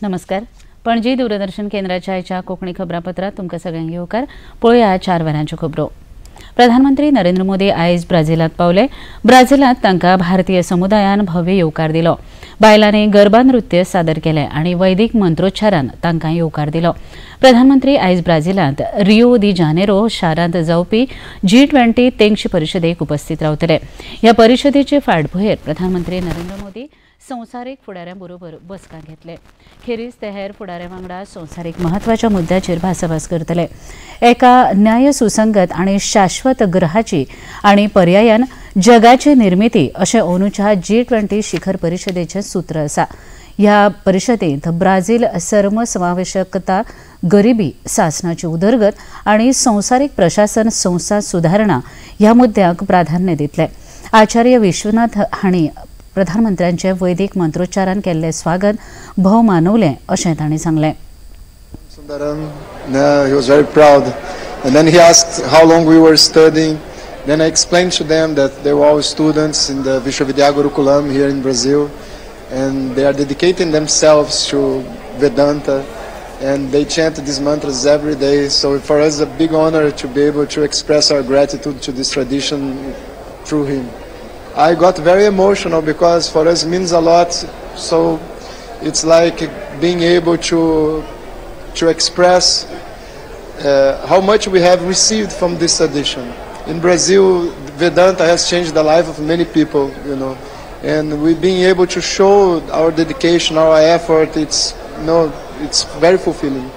नमस्कार. पणजी दूरदर्शन केंद्राच्या आयच्या कोंकणी खबरापत्रात तुमकां सगळ्यांक येवकार. पळोवया 4 वरांच्यो खबरो. प्रधानमंत्री नरेंद्र मोदी आयज ब्राझिलांत पावले. ब्राझिलांत तांकां भारतीय समुदायान भव्य येवकार दिलो. बायलांनी गरबा नृत्य सादर केलें आनी वैदिक मंत्रोच्चारान तांकां येवकार दिलो. प्रधानमंत्री आयज ब्राझिलांत रियो दी जानेरो शारांत जावपी G20 तेंगशी परिशदेक उपस्थित रावतले. ह्या परिशदेचे फाटभुंयेर प्रधानमंत्री नरेंद्र मोदी संवसारीक फुडाऱ्यां बरोबर बसका घेतले. खेरीज ते हेर फुडाऱ्यां वांगडा संवसारीक म्हत्वाच्या मुद्द्याचेर भासाभास करतले. एका न्याय सुसंगत आनी शाश्वत ग्रहाची आनी पर्यायान जगाची निर्मिती अशें अंदूच्या G20 शिखर परिशदेचें सूत्र आसा. ह्या परिशदेंत ब्राझील सर्वसमावेशकता, गरिबी, सासणाची उदरगत आनी संवसारीक प्रशासन संस्था सुदारणा ह्या मुद्द्यांक प्राधान्य दितले. आचार्य विश्वनाथ हांणी प्रधानमंत्र्यांचे वैदिक मंत्रोच्चारान केल्लें स्वागत भोव मानवलें अशें तांणी सांगलें. Sundaram, he was very proud, and then he asked how long we were studying. Then I explained to them that they were all students in the Vishwavidya Gurukulam here in Brazil, and they are dedicating themselves to Vedanta, and they chant these mantras every day. So for us, a big honor to be able to express our gratitude to this tradition through him. I got very emotional because for us means a lot. So it's like being able to express how much we have received from this tradition. In Brazil, Vedanta has changed the life of many people, you know, and we being able to show our dedication, our effort, it's, you know, it's very fulfilling.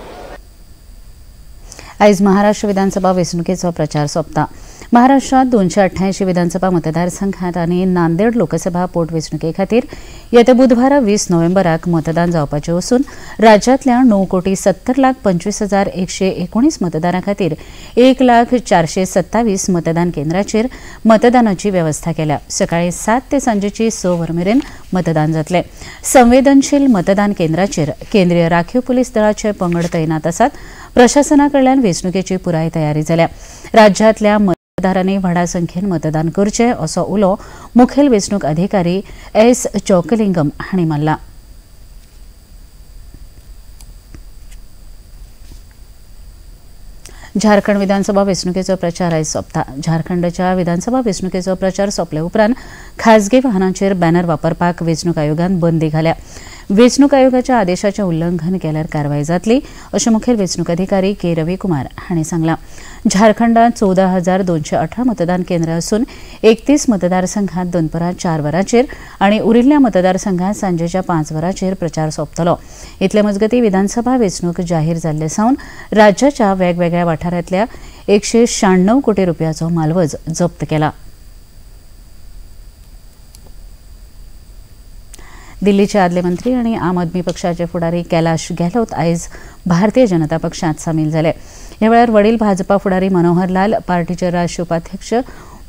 आयज महाराष्ट्र विधानसभा वेंचणुकेचो प्रचार सोंपता. महाराष्ट्रात 288 विधानसभा मतदारसंघात आनी नांदेड लोकसभा पोटवेंचणुके खातीर येत्या बुधवारा 20 नोव्हेंबराक मतदान जावपाचें आसून राज्यांतल्या 9,70,25,119 मतदारां खातीर 1,00,427 मतदान केंद्राचेर मतदानाची वेवस्था केल्या. सकाळी 7 ते सांजेची 6 वर मेरेन मतदान जातलें. संवेदनशील मतदान केंद्राचेर केंद्रीय राखीव पुलीस दळाचे पंगड तैनात आसात. प्रशासना कडल्यान वेंचणुकेची पुराय तयारी जाल्या. राज्यांतल्या मतदारांनी व्हडा संख्येन मतदान करचें असो उलो मुखेल वेंचणूक अधिकारी एस चौकलिंगम हांणी मारला. झारखंड विधानसभा वेंचणुकेचो प्रचार आयज सोंपता. झारखंडच्या विधानसभा वेंचणुकेचो प्रचार सोंपले उपरांत खासगी वाहनांचेर बॅनर वापरपाक वेंचणूक आयोगान बंदी घाल्या. वेंचणूक आयोगाच्या आदेशाचें उल्लंघन केल्यार कारवाय जातली अशें मुखेल वेंचणूक अधिकारी के रवी कुमार हांणी सांगलां. झारखंडात 14,218 मतदान केंद्रां आसून 31 मतदारसंघात दनपरां 4 वरांचेर आनी उरिल्ल्या मतदारसंघात सांजेच्या 5 वरांचेर प्रचार सोंपतलो. इतले मजगतीं विधानसभा वेंचणूक जाहीर जाल्ले सावन राज्याच्या वेगवेगळ्या वाठारांतल्या 196 कोटी रुपयाचो मालवज जप्त केला. दिल्लीचे आदले मंत्री आनी आम आदमी पक्षाचे फुडारी कैलाश गेहलोत आयज भारतीय जनता पक्षात सामील जाले. ह्या वेळार वडील भाजपा फुडारी मनोहर लाल, पार्टीचे राष्ट्रीय उपाध्यक्ष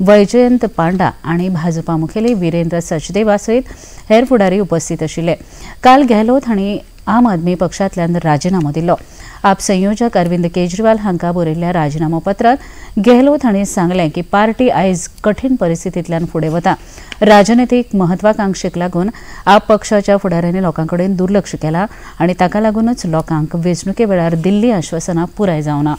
वैजयंत पांडा आनी भाजपा मुखेली वीरेंद्र सचदेवा सयत हेर फुडारी उपस्थित आशिल्ले. काल गेहलोत हांणी आम आदमी पक्षांतल्यान राजिनामो दिलो. आप संयोजक अरविंद केजरीवाल हांकां बरयल्ल्या राजिनामो पत्रांत गेहलोत हांणी सांगलें की पार्टी आयज कठीण परिस्थितींतल्यान फुडें वता. राजनितीक महत्वाकांक्षेक लागून आप पक्षाच्या फुडाऱ्यांनी लोकां कडेन दुर्लक्ष केलां आनी ताका लागूनच लोकांक वेंचणुके वेळार दिल्ली आश्वासनां पुराय जावना.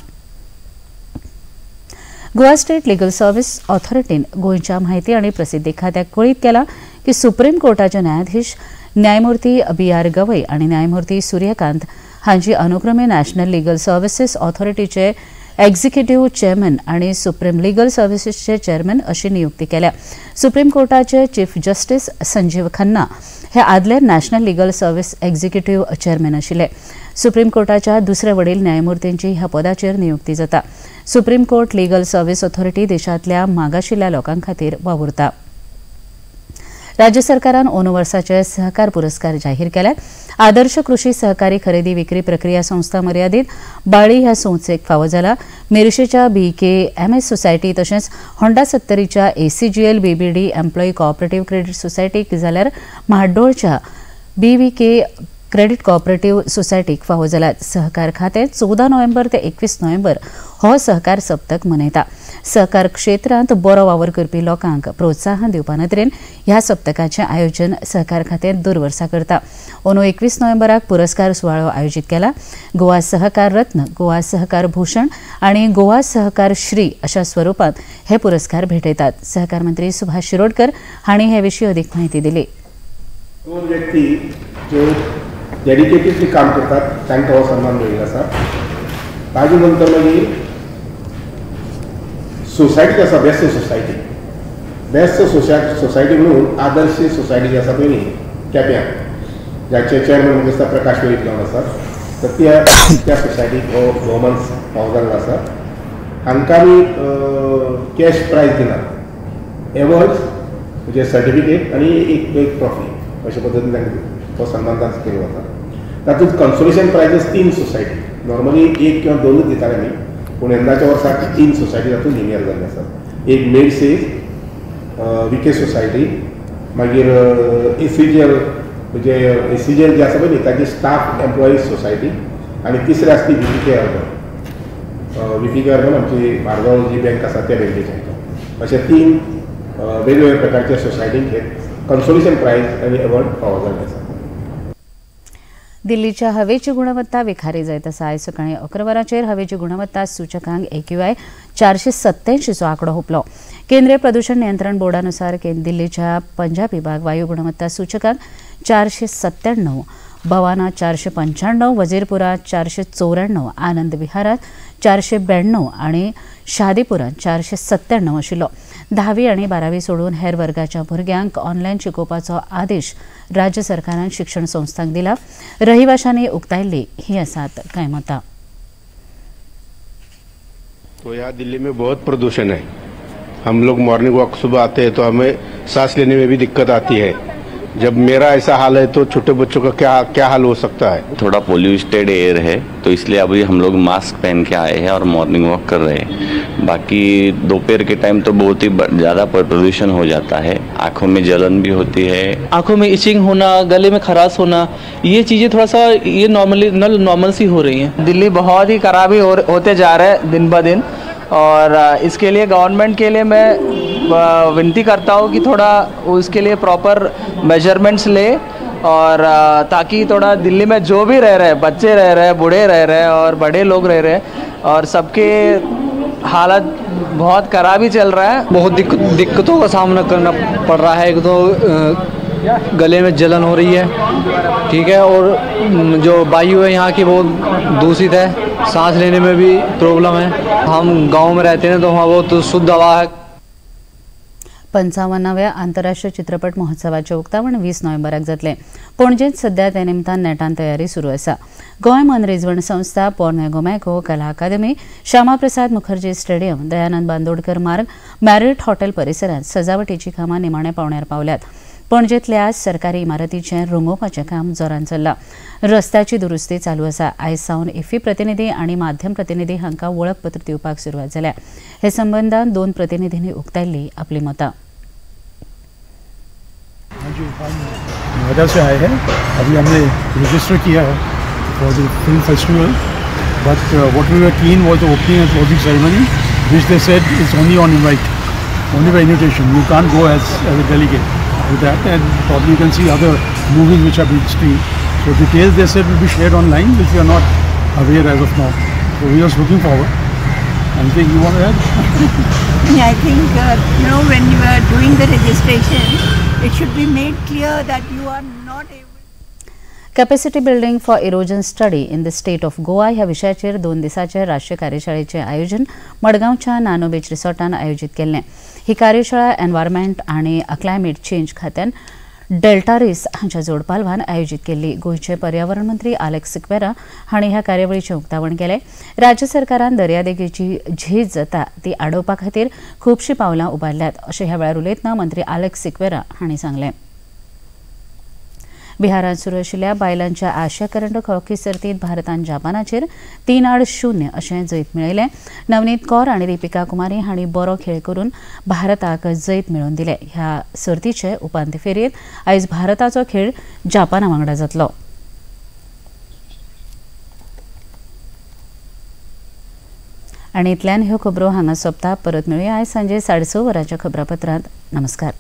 गोवा स्टेट लिगल सर्व्हिस ऑथॉरिटीन गोंयच्या म्हायती आनी प्रसिद्धी खात्याक कळीत केलां की सुप्रीम कोर्टाचे न्यायाधीश न्यायमूर्ती बी.आर. गवई आनी न्यायमूर्ती सूर्यकांत हांची अनुक्रमे नॅशनल लिगल सर्व्हिसेस ऑथॉरिटीचे एक्झिक्युटिव्ह चेअरमॅन आनी सुप्रीम लिगल सर्व्हिसेसचे चेअरमॅन अशी नियुक्ती केल्या. सुप्रीम कोर्टाचे चीफ जस्टीस संजीव खन्ना हे आदले national legal service executive chairman आशिल्ले. सुप्रीम कोर्टाच्या दुसऱ्या वडील न्यायमूर्तींची ह्या पदाचेर नियुक्ती जाता. Supreme court legal service authority देशांतल्या मागाशिल्ल्या लोकां खातीर वावुरता. राज्य सरकारान अंदू वर्साचे सहकार पुरस्कार जाहीर केल्यात. आदर्श कृषी सहकारी खरेदी विक्री प्रक्रिया संस्था मर्यादीत बाळी ह्या संस्थेक फावो जाला. मेरशेच्या BKMS society तशेंच Honda सत्तरीच्या ACGL BBD employee cooperative credit सोसायटीक जाल्यार म्हाड्डोळच्या BVK क्रेडीट कोऑपरेटिव्ह सोसायटीक फावो जाल्यात. सहकार खातें 14 नोव्हेंबर ते 21 नोव्हेंबर हो सहकार सप्तक मनयता. सहकार क्षेत्रांत बरो वावर करपी लोकांक प्रोत्साहन दिवपा नदरेन ह्या सप्तकाचें आयोजन सहकार खातें दर वर्सा करता. अंदू 21 नोव्हेंबराक पुरस्कार सुवाळो आयोजीत केला. गोवा सहकार रत्न, गोवा सहकार भूषण आनी गोवा सहकार श्री अशा स्वरुपांत हे पुरस्कार भेटयतात. सहकार मंत्री सुभाष शिरोडकर हांणी हे विशीं अदीक म्हायती दिली. दोन व्यक्ती जो डेडिकेटेडली काम करतात तांकां हो सन्मान मेळिल्लो आसा. ताजे नंतर मागीर सोसायटी आसा, बेस्ट सोसायटी, बेस्ट सोसायटी म्हणून आदर्श सोसायटी जी आसा पळय न्ही केप्यां, जाचे चेअरमॅन म्हणजे आसता प्रकाश वेळीप जावन आसा, तर त्या त्या सोसायटीक हो भोवमान फावो जाल्लो आसा. हांकां आमी कॅश प्रायज दिनात, एवॉर्ड्स म्हणजे सर्टिफिकेट आनी एक ट्रॉफी अशे पद्दतीन तांकां हो सन्मान तांचो केलो वता. तातूंत कन्सोलेशन प्रायजीस 3 सोसायटी, नॉर्मली 1 किंवा 2 दिताले आमी, पूण यंदाच्या वर्साक 3 सोसायटी तातूंत लिनियर जाल्ले आसात. एक मेडसेज विके सोसायटी, मागीर एसीजीएल म्हणजे एसीजीएल जे आसा पळय न्ही ताची स्टाफ एम्प्लॉईज सोसायटी, आनी तिसरी आसा ती व्हीपीके अर्बन. व्हीपीके अर्बन आमची मारगांव जी बँक आसा त्या बँकेचे. अशे 3 वेगवेगळ्या प्रकारच्या सोसायटींक हे कन्सोलेशन प्रायज आनी एवॉर्ड फावो जाल्ले आसा. दिल्लीच्या हवेची गुणवत्ता विखारी जायत आसा. आयज सकाळीं 11 वरांचेर हवेची गुणवत्ता सूचकांक AQI 487चो आंकडो हुपलो. केंद्रीय प्रदूषण नियंत्रण बोर्डानुसार दिल्लीच्या पंजाबी बाग वायू गुणवत्ता सूचकांक 497, बवाना 495, वजीरपुरा 494, आनंद विहारात 492 आनी शादीपुरांत 497 आशिल्लो. 10वी आनी 12वी सोडून हेर वर्गाच्या भुरग्यांक ऑनलायन शिकोवपाचो आदेश राज्य सरकारान शिक्षण संस्थांक दिला. रहिवाशांनी उक्तायल्ली ही आसात कांय मतां. तो यहाँ दिल्ली में बहुत प्रदूषण है. हम लोग मॉर्निंग वॉक सुबह आते हैं तो हमें सांस लेने में भी दिक्कत आती है. जब मेरा ऐसा हाल है तो छोटे बच्चों का क्या क्या हाल हो सकता है. थोड़ा पोल्यूटेड एयर है तो इसलिए अभी हम लोग मास्क पहन के आए हैं और मॉर्निंग वॉक कर रहे हैं. बाकी दोपहर के टाइम तो बहुत ही ज़्यादा प्रदूषण हो जाता है, आँखों में जलन भी होती है, आँखों में इचिंग होना, गले में खराश होना, ये चीज़ें थोड़ा सा ये नॉर्मल सी हो रही हैं. दिल्ली बहुत ही खराबी होते जा रहा है दिन ब दिन, और इसके लिए गवर्नमेंट के लिए मैं विनती करता हूँ कि थोड़ा उसके लिए प्रॉपर मेजरमेंट्स ले, और ताकि थोड़ा दिल्ली में जो भी रह रहे हैं, बच्चे रह रहे हैं, बूढ़े रह रहे हैं और बड़े लोग रह रहे हैं, और सबके हालत बहुत खराब ही चल रहा है. बहुत दिक्कतों का सामना करना पड़ रहा है. एक तो गले में जलन हो रही है, ठीक है, और जो वायु है यहाँ की बहुत दूषित है, सांस लेने में भी प्रॉब्लम है. हम गांव में रहते हैं तो वहाँ बहुत शुद्ध हवा है. 55व्या आंतरराष्ट्रीय चित्रपट महोत्सवाचें उक्तावण 20 नोव्हेंबराक जातलें. पणजेंत सध्या ते निमतान नेटान तयारी सुरू आसा. गोंय मनरिजवण संस्था, पोरणे गोमॅको कला अकादमी, श्यामाप्रसाद मुखर्जी स्टेडियम, दयानंद बांदोडकर मार्ग, मॅरिट हॉटेल परिसरांत सजावटीची कामां निमाण्या पावण्यार पावल्यात. पणजेंतल्या सरकारी इमारतीचें रंगोवपाचें काम जोरान चल्लां. रस्त्याची दुरुस्ती चालू आसा. आयज सावन इफ्फी प्रतिनिधी आनी माध्यम प्रतिनिधी हांकां वळखपत्र दिवपाक सुरवात जाल्या. हे संबंदान 2 प्रतिनिधींनी उक्तायल्ली आपली मतां. हाँ जी, हम नोएडा से आए हैं. अभी हमने रजिस्टर किया है for the film festival, but what we were keen was the opening and closing ceremony, which they said is only on invite, only by invitation. You can't go as a delegate with that, and probably you can see other movies which have been screened. So details they said will be shared online, which we are not aware as of now. So we are looking forward. Anything you want to add? I think you know, when you are doing the registration, it should be made clear that you are not able. Capacity building for erosion study in the state of Goa ह्या विशयाचेर 2 दिसांचे राष्ट्रीय कार्यशाळेचें आयोजन मडगांवच्या नानो beach रिसॉर्टान आयोजीत केल्लें. ही कार्यशाळा एनवायरमेंट आनी क्लायमेट चेंज खात्यान डेल्टारीस हांच्या जोडपालवान आयोजीत केल्ली. गोंयचे पर्यावरण मंत्री आलेक्स सिक्वेरा हांणी ह्या कार्यावळीचें उक्तावण केलें. राज्य सरकारान दर्यादेगेची झीज जाता ती आडोवपा खातीर खुबशीं पावलां उबारल्यात अशें ह्या वेळार उलयतना मंत्री आलेक्स सिक्वेरा हांणी सांगलें. बिहारांत सुरू आशिल्ल्या बायलांच्या आशिया करंडक हॉकी सर्तींत भारतान जपानाचेर 3-0 अशें जैत मेळयलें. नवनीत कौर आनी दीपिका कुमारी हांणी बरो खेळ करून भारताक जैत मेळोवन दिलें. ह्या सर्तीचे उपांत्य फेरयेंत आयज भारताचो खेळ जपाना वांगडा जातलो. आनी इतल्यान ह्यो खबरो हांगा सोंपता. परत मेळुया आयज सांजे 6:30 वरांच्या खबरापत्रांत. नमस्कार.